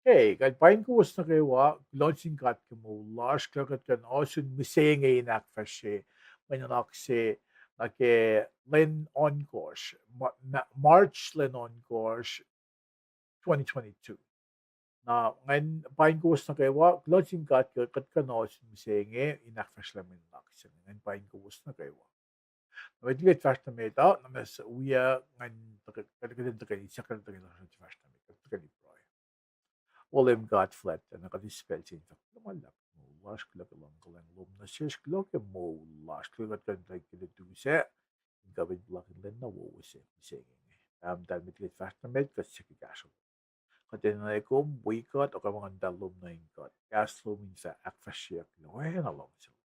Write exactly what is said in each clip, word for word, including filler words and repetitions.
Ke, kuht paing kowos nuh kwewa, kuloh sin God ke moul lasr, kuloh kuht kuh in ohsun mihsenge in ahkfahsrye mwe nuhnak se nuh ke lwen ohnkohsr, Ma-, Ma-, March lwen ohnkohsr, twenty twenty-two. Na ngan paing kowos nuh kwewa, kuloh sin God ke kuht kuh in ohsun mihsenge in ahkfahsrye mwe nuhnak se inge, ngan paing kowos nuh kwewa. Na met liki kuht fahsr nuh met uh, na ma se wia ngan tuh-, kuht, kuht in tuhkweni, siyuck kuht in tuhkweni lasr fahsr nuh met, kuht tuhkweni pruhe. O Leum God fuhlwactlac, na kuht eis pacl se in fahk kuloh ma luhlahp, moul lasr, kuloh ke luhngkuhlwacng lom nuh sesr, kuloh ke moul lasr, kuloh kuht kuh in tuh ke lutu sac, in kuh in puhlakihn lwen na wowo se, mihsenge inge. Pahpah muhtahl, met liki kuht fahsr nuh met, kuht siyuck ke kahsruh lom. Kuht enenuh kom wi kuht, ac kuh ma ngan muhtahl lom nuh in kuht. Kahs lom in fah ahkfahsryeyuck oacna luhngse lom.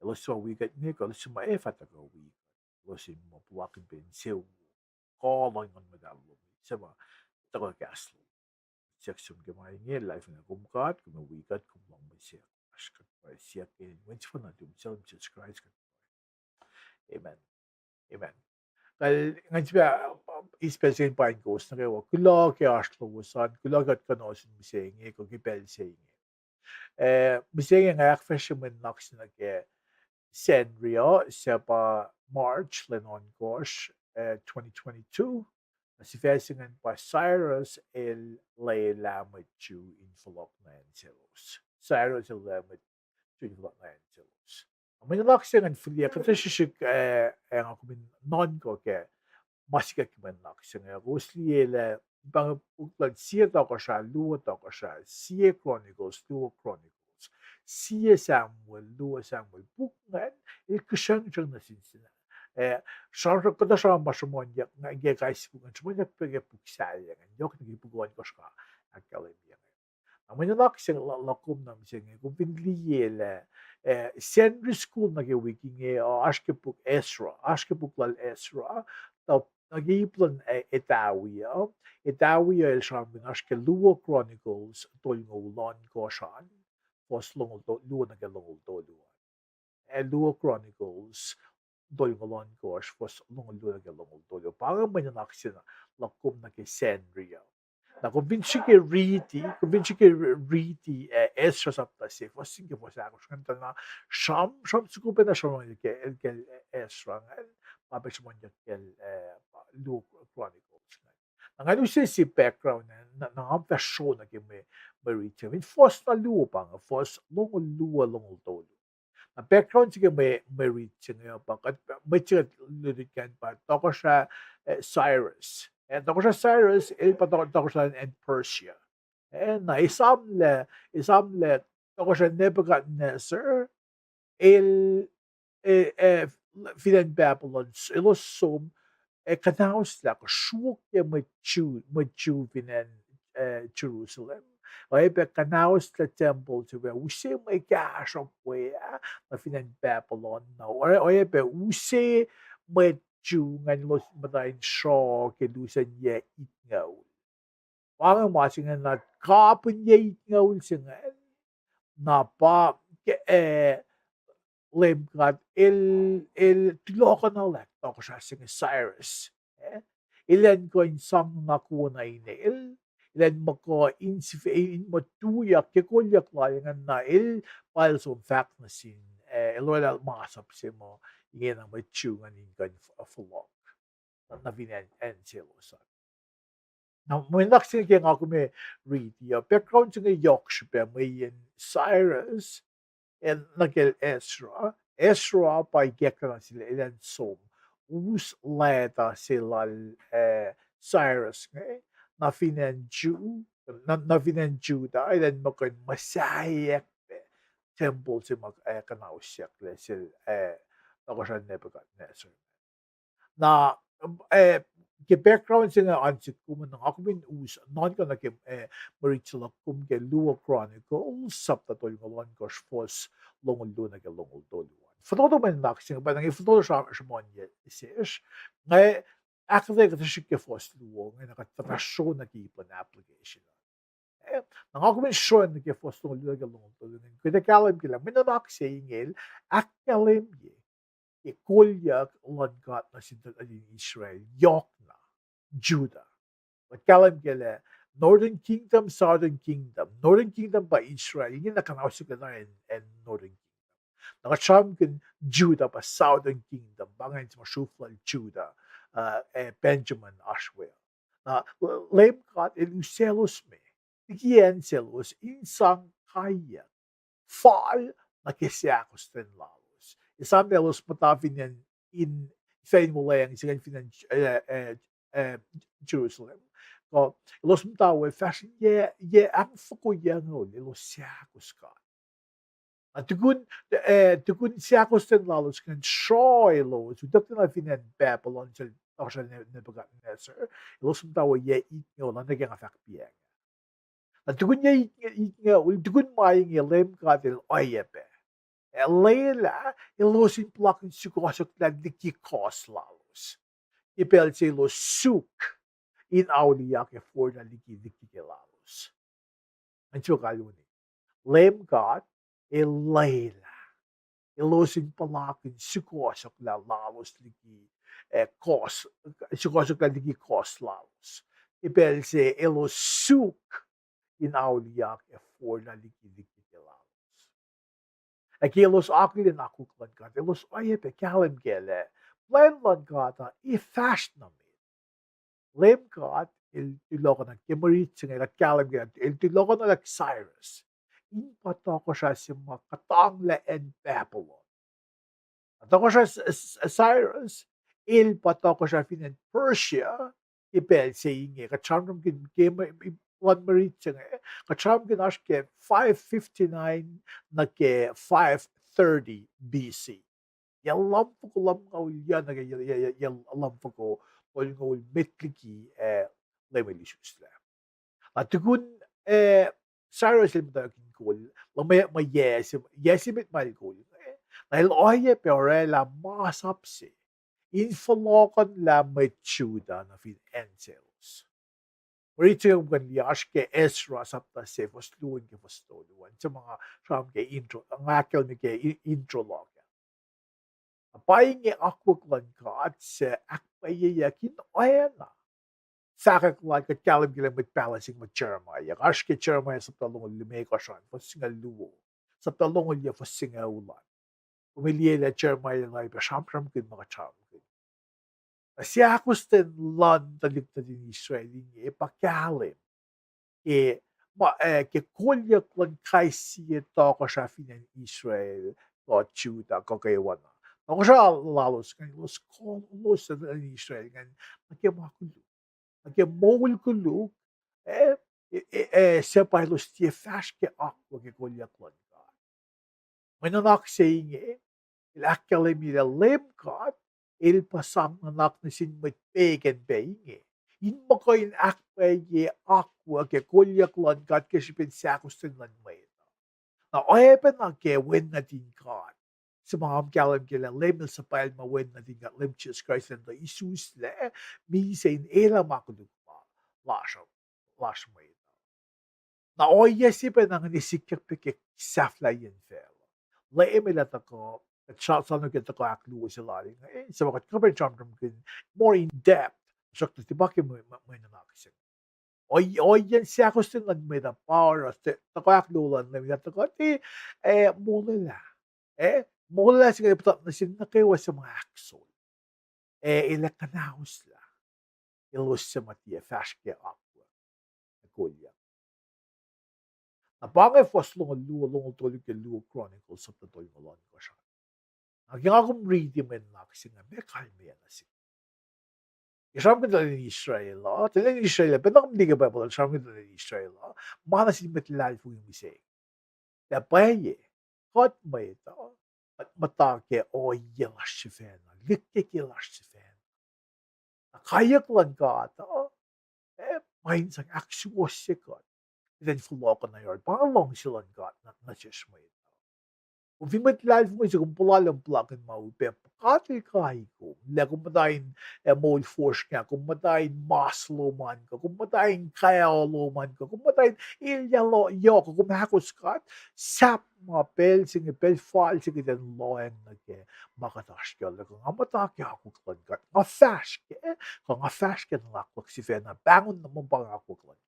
Elos suc wi kuht inge, kuh elos suc ma ac fah tuhkuh wi kuht, elos in muh puhlakihn pac insewowo, kuh luhn Nguhn Muhtahl lom, suc ma tuhkuh kahs lom. Siyuck som ke ma inge, luhlahlfongi kom God, kom ac wi kuht, kom lohng mihsenge lasr, kuht pruhe siyuck ke inen Wen sefanna nuhtum, Leum Jisus Kraist, kuht pruhe. Amen. Amen. Kal, ngan sifilpac, uh, eis pacl se in paing kowos nuh kwewa. Kuloh ke oasr lowos an, kuloh ke kuht kuh in ohsun mihsenge, kuh ke pacl se inge. Eh, mihsenge nga ahkfahsrye mwe nuhnak se nuh ke Sacnri uh, suc pa March lwen ohnkohsr, eh, twenty twenty-two. Na sifac se ingacn pa Cyrus el lwelah mwet Jew in fohlohk nuh acn selos. Cyrus el lwelah mwet Jew in fohlohk nuh acn selos. Mwe nuhnak se ingacn fihliyac, kuht ac srihsrihk, eh, nga kom in nuhnkuh ke ma sikyak ke mwe nuhnak se inge. Kowos liye lah, pa inge puk luhn Sie Tohkohsrah, Luo Tohkohsrah, Sie Chronicles, Luo Chronicles, Sie Samuel, Luo Samuel. Puk ingacn el kihsrangsrang nuh sin, sin, eh, sra-, kuhtuh sramsram ma sruhmuhnyuck ke kais puk ingacn, sruhmuhnyuck pac ke puk sahyac ingacn, yohk nuh ke puk ohnkohsr nga ahkkahlwemye inge. Na mwe nuhnak se luhk, luhk kom nuh mihsenge, kom fin liye lah, eh, Sacnri School nuh ke wik inge, uh, oasr ke puk Ezra, oasr ke puk lal Ezra, tuh nuh ke ip luhn, eh, Etawi uh, Etawi uh el sramsramkihn oasr ke Luo Chronicles tolngoul ohnkohsr an, fuhs longoul to-, luo nuh ke longoul tolu an. Eh, Luo Chronicles tolngoul ohnkohsr, fuhs longoul luo nuh ke longoul tolu. Pa inge mwe nuhnak se luhk kom nuh ke Sacnri uh. Na kom fin srihke riti, kom fin srihke ri-, riti, eh, Ezra sapta se, fuhs se ke fuhs ahkosr ingacn, tuh na sram, sram soko pacna sramsram ke, ke, eh, Ezra ingacn, ma pac sruhmuhnyuck ke, eh, Luo Chronicles ingacn. Na ngan use se background, na, na nga fah sro nuh ke mwe, mwe rit se. Fin fuhs na luo pa inge, fuhs longoul luo, longoul tolu. Na background se ke mwe, mwe rit se inge pa, kuht, mwet se kuht lutlut kac pa Tohkohsrah, eh, Cyrus. Eh, Tohkohsrah Cyrus, el pa to-, tohkohsrah in Persia. Eh, na esamlah, esamlah Tohkohsrah Nebuchadnezzar, el, eh, eh, fin acn Babylon, s-, elos som, ac kuhnaoslah kuh sruokyac mwet Jew, mwet Jew fin acn, eh, Jerusalem. Oacyacpac kuhnaoslah tempuhl se, ac use mwe kahsruhp we ah, nuh fin acn Babylon. Na oacyacpac use mwet Jew ingacn elos muhta in sruoh ke lusen yac itngucul. Pa inge ma se ingacn na kapihn yac itngucul se ingacn, na pa ke, eh, Leum God el, el tulohkohnuhlak tohkohsrah se inge Cyrus. Eh, elan kuh in sang nuhnak wo nuh inel, elan muh kuh in sifac in muh tuyak ke kolyuck lal ingacn na el pa el som fahk nuh sin, eh, el oraclah masap se muh ingena mwet Jew ingacn in kuh in f-, fohlohk nuh fin acn, acn selos an. Na mwe nuhnak se inge ke nga kom ac riti uh, background se inge yohk srihpac mweyen Cyrus, eh, nuh kacl Ezra. Ezra pa ikacklah nuh sel elan som us leta se lal, eh, Cyrus inge nuh fin acn Ju-, nuh, nuh fin acn Judah, elan muh kuh in muhsaheack pac tempuhl se ma, eh, kuhnahosyucklac sel, eh, tohkohsrah Nebuchadnezzar. Na, eh, ke background se inge an sik kom, na nga kom in us nuhnkuh nuh ke, eh, mwe rit se luhk kom ke Luo Chronicles, sapta tolngoul ohnkohsr, fuhs longoul luo nuh ke longoul tolu an. Fototo mwe nuhnak se inge, pa inge fototo sra-, sruhmuhnyuck sesr. Nga ahkuhtweyac kuhtuh srihk ke fuhs luo inge, na kuht fahsr nuh ke ip luhn application. Eh, na nga kom in srohn nuh ke fuhs longoul luo nuh ke longoul tolu inge, kuht ac kahlwem ke lah mwe nuhnak se inge el ahkkahlwemye ke kolyuck luhn God nuh sin tuhlihk nuhtin Israel, yohkna Judah. Kuht kahlwem ke lah Northern Kingdom, Southern Kingdom. Northern Kingdom pa Israel, ingena kuhnahosyucklac acn, acn Northern Kingdom. Na kuht sramsramkihn Judah pa Southern Kingdom, pa ingacn se ma sruhf lal Judah, uh, ac Benjamin oasr we. Na Leum God el usaclos me liki acn selos in sang kaiyuck fal nuh ke seahkostwen lalos. Esam elos muhta fin acn in, fin acn wuhlweacng se ingacn fin acn, eh, eh, eh, Jerusalem. Kuh elos muhta we fahsr in yac, yac ahkfokoko yucngucul elos seahkos God. Na tukun, eh, tukun seahkostwen lalos ingacn sruoh elos utucklac nuh fin acn Babylon sel tohkohsrah Ne-, Nebuchadnezzar, elos muhta we yac itngucul, na nuh ke nga fahk piac inge. Na tukun yac itngucul, tukun ma inge Leum God el oacyacpac, el lwelah elos in puhlakihn sukohsohklah liki kohs lalos ke pacl se elos suk in auliyak ac forlah liki lihkkeke lalos. An suk kalweni. Leum God el lwelah elos in puhlakihn sukohsohklah lalos liki, eh, kohs, sukohsohklah liki kohs lalos ke pacl se elos suk in auliyak ac forlah liki lihkkeke lalos. Ac ke elos akihlen akwuck luhn God, elos oacyacpac kahlwem kac lah plwacn luhn God uh ac fahsr nuh met. Leum God el tulohkohnuhlak, ke mwe rit se inge kuht kahlwem ke el tulohkohnuhlak Cyrus in pa tohkohsrah se ma kuhtanglah acn Babylon. Na tohkohsrah S-, S-, Cyrus el pa tohkohsrah fin acn Persia ke pacl se inge. Kuht sramsramkihn ke mwe, luhn mwe rit se inge, kuht sramsramkihn oasr ke five fifty-nine nuh ke five thirty B C. Yac luhmfoko lumngaul yuc nuh ke yac, yac, yac, yac luhmfoko tolngoul met liki, eh, leum el isuslac. Na tukun, eh, Cyrus el muhtwacwacack in kol, luhman, ma yac se, yac se met ma el kol, eh, na el oacyacpac orwaclah masap se in fohlohkohnlah mwet Judah nuh fin acn selos. Mwe rit se inge kom liye oasr ke Ezra sapta se fuhs luo nuh ke fuhs tolu an, se ma nga sramsram ke intro, nga ahkkahlwemye ke i-, intro luhk ah. Na pa inge akwuck luhn God suc ahkpwacyeyuck in oacna fahkwack lal kuht kahlwem ke lah mwet pahluh se inge ma Jeremiah. Oasr ke Jeremiah sapta longoul limekohsr an, fuhs singucul luo, sapta longoul yac, fuhs singucul an. Kom liye lah Jeremiah el oacyacpac sramsramkihn ma kuht sramsramkihn. Na seahkostwen luhn tuhlihk nuhtin Israel inge pa kahlwem ke ma, eh, ke kolyuck luhn kais sie tohkohsrah fin acn Israel kuh Judah kuh kwewana. Tohkohsrah lalos ingacn elos kolos nuh Israel ingacn nuh ke ma koluk, nuh ke moul koluk, eh, eh, eh, eh, suc pa elos tiac fahsr ke akwuck ke kolyuck luhn God. Mwe nuhnak se inge el ahkkahlwemye lah Leum God el pa sang nuhnak nuh sin mwet pegan pac inge in muh kuh in ahkpwacye akwuck ke kolyuck luhn God ke srihpen seahkostwen luhn mwet. Na oacyacpac na ke wen nuhtin God se ma nga kahlwem kac lah Leum El suhpwacl ma Wen nuhtin God, Leum Jisus Kraist, elan tuh isuslac, misac in elah ma koluk ma lasr, lasr mwet. Na ohiyac se pacna inge sikyak pac ke sahflahiyacn facluh. Leum El ac tuhkuh, kuht sra-, sramsram ke tuhkuh ahkluo se lal inge, eh, se ma kuht kuh pac in sramsramkihn more in depth, tuhsruhktuh tiac pa ke mwe, mwe, mwe nuhnak se. Ohiyac, ohiyac in seahkostwen luhn mwet uh pa oruh se tuhkuh ahkluo luhn Leum El ac tuhkuh, eh, molwelah. Eh, molwelah se inge puhtat nuh sin nuh kwewa suc ma ahksol. Eh, El ac kuhnahoslah elos suc ma tiac fahsr ke akwuck, ac kolyuck. Na pa inge fuhs longoul luo, longoul tolu ke luo Chronicles sapta tolngoul ohnkohsr an. Na ke nga kom riti mwe nuhnak se inge, meac kalmeyac nuh sihk? Ke sramsramkihn tuhlihk nuhtin Israel uh, tuhlihk nuhtin Israel uh, pacna kom liye ke Bible uh, sramsramkihn tuhlihk nuhtin Israel uh, ma nuh sin mwet luhlahlfongi mihsenge. Lah pwacye, kuht mwet uh, kuht muhta ke ohiyac lasr sifacna, lihkkeke lasr sifacna. Na kaiyuck luhn God uh, eh, ma in sang ahksuwohsye kuht, kuht in fohlohkohnayot, pa luhngse luhn God nuh, nuh sesr mwet uh. Kom fin mwet luhlahlfongi se, kom puhla lom puhlakihn ma upac, God El kai kom. Lah kom muhta in, eh, moul fosrngah, kom muhta in mas lom an kuh, kom muhta in kaoh lom an kuh, kom muhta in elyah yohk kuh, kom ahkos God, sahp ma pacl se inge, pacl fal se inge kuht in lohacng nuh ke ma kuht oasr kac uh, kuh nga muhta ke akwuck luhn God, nga fahsr kac, kuh nga fahsr ke nuhnak luhk sifacna, pahngon na muh pa inge akwuck luhn God.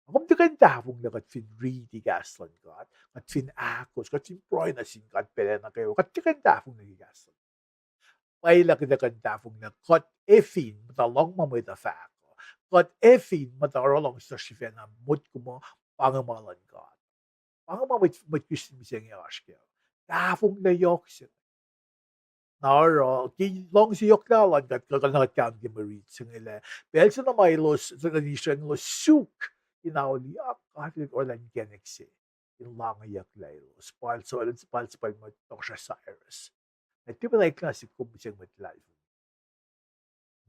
Kom tiac kuh in tahfonglac kuht fin riti kahs luhn God, kuht fin ahkos, kuht fin pruhe nuh sin God pacl nuh kwewa, kuht tiac kuh in tahfonglac ke kahs luhn God. Pwacye lah kuht ac kuh in tahfonglac kuht ac fin muhta lohng ma mwet uh fahk uh, kuht ac fin muhta oruh luhngse lasr sifacna, motko muh pa inge ma luhn God. Pa inge ma mwet, mwet Kristin mihsenge oasr kac uh. Tahfonglac yohk se. Na oruh ke luhngse yohk lah luhn God, kuht, kuht, kuht kahlwem ke mwe riti se inge lah pacl se na ma elos, se inge Israel, elos suk in auliyak, God El oraclah inkacnek se in langeyucklah elos. Pal so, pal so, pal ma tohkohsrah Cyrus. Na tiac pacna eklac nuh sihk kom mihsenge mwet luhlahlfongi.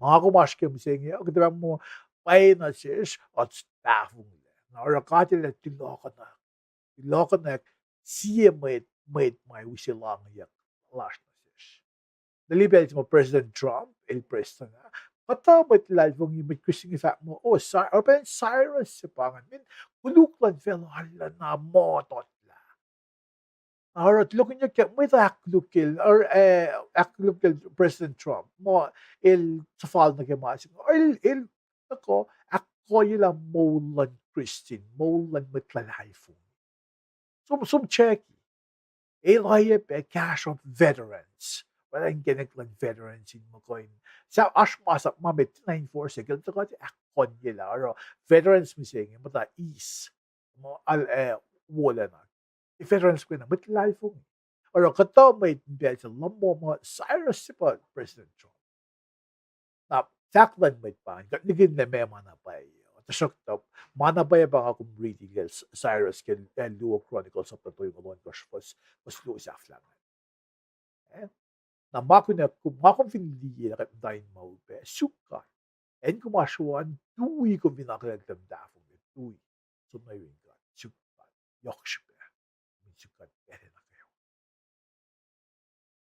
Ma kom oasr ke mihsenge uh, kuht ac muh pwacye nuh sesr, kuht tahfonglac. Na oruh God El ac tulohkohnak, tulohkohnak sie mwet, mwet ma use langeyuck lasr nuh sesr. Na liye pacl se ma President Trump el prestuhn ah, kuhtuh mwet luhlahlfongi, mwet Kristin inge fahk muh, oh, Cy-, oruh pacl Cyrus se pa ingacn, mweyen koluk luhn facluh arulacna muhtwacta. Na oruh tulohkihnyuckyak mwet uh ahkkolukye, oruh, eh, ahkkolukye President Trump muh el suhfal nuh ke ma se inge, el, el tuhkuh ahkkoyelah moul luhn Kristin, moul luhn mwet luhlahlfongi. Som, som Jackie. El oacyacpac kahsruhp veterans. Oraclah inkacnek luhn veterans in muh kuh in, sahp oasr masap ma met na enforce, ke el tuhkuh ahkkoyelah, oruh veterans mihsenge muhta eis, muh al, eh, wolacna. Veterans kena mwet luhlahlfongi. Oruh kuhtuh mwet in pacl se lumwom muh Cyrus se pa President Trump. Na fahk luhn mwet pa inge, kuht nihkihn lah meac ma na pwacye. Tuhsruhktuh ma na pwacye pa nga kom riti ke Cyrus ke, eh, luo Chronicles sapta tolngoul ohnkohsr, fuhs, fuhs luo sahflah ingacn. Eh? Na ma kunac kom, ma kom fin liye lah kuht muhta in ma upac, suk God. Acn kom oasr an, tui kom fin akihlen kuht in tahfonglac, tui. Som nuh yurin God, suk God, yohk srihpac. Kom in suk God pacl nuh kwewa.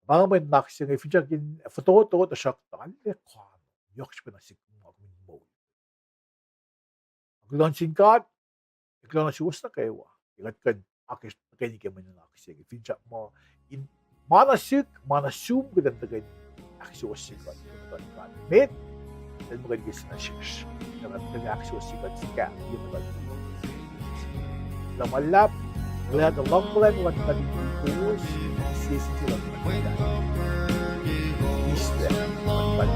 Pa inge mwe nuhnak se inge, finsrak in fototo, tuhsruhktuh arlac koano, yohk srihpac nuh sihk ma kom in moul. Kuloh nuh sin God, ac kuloh nuh suwos nuh kwewa ke kuht kuh in akacsruhi ke mwe nuhnak se inge. Finsrak muh in ma nuh sihk, ma nuh sum, kuht in tuhkweni ahksuwohsye kuht, kuht in God met, el muhkwena ke sie nuh sesr, kuht in tuhkweni ahksuwohsye kuht fuhkah, ye muhkwena. Luhman luhlahp, kuloh, luhngkuhlwacng luhn God in kowos, sie sin sie luhn God. Easter, luhn God.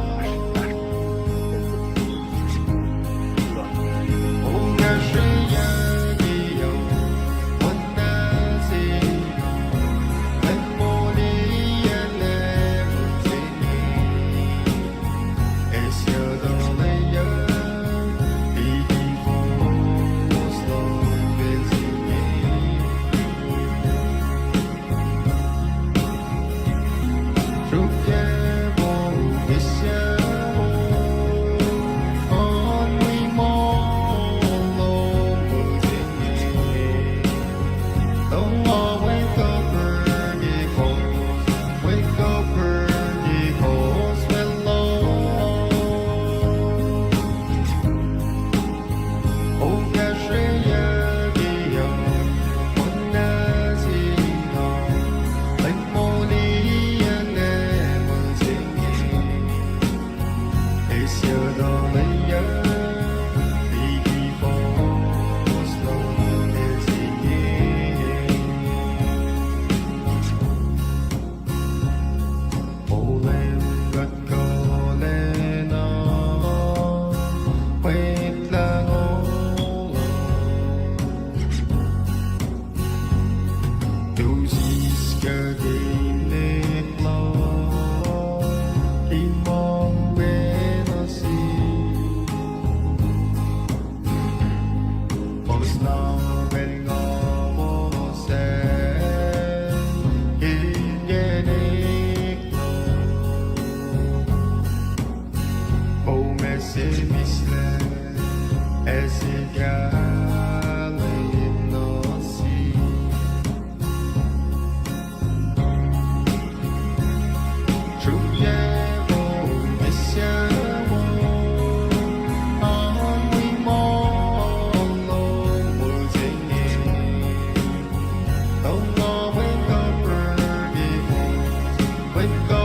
in God.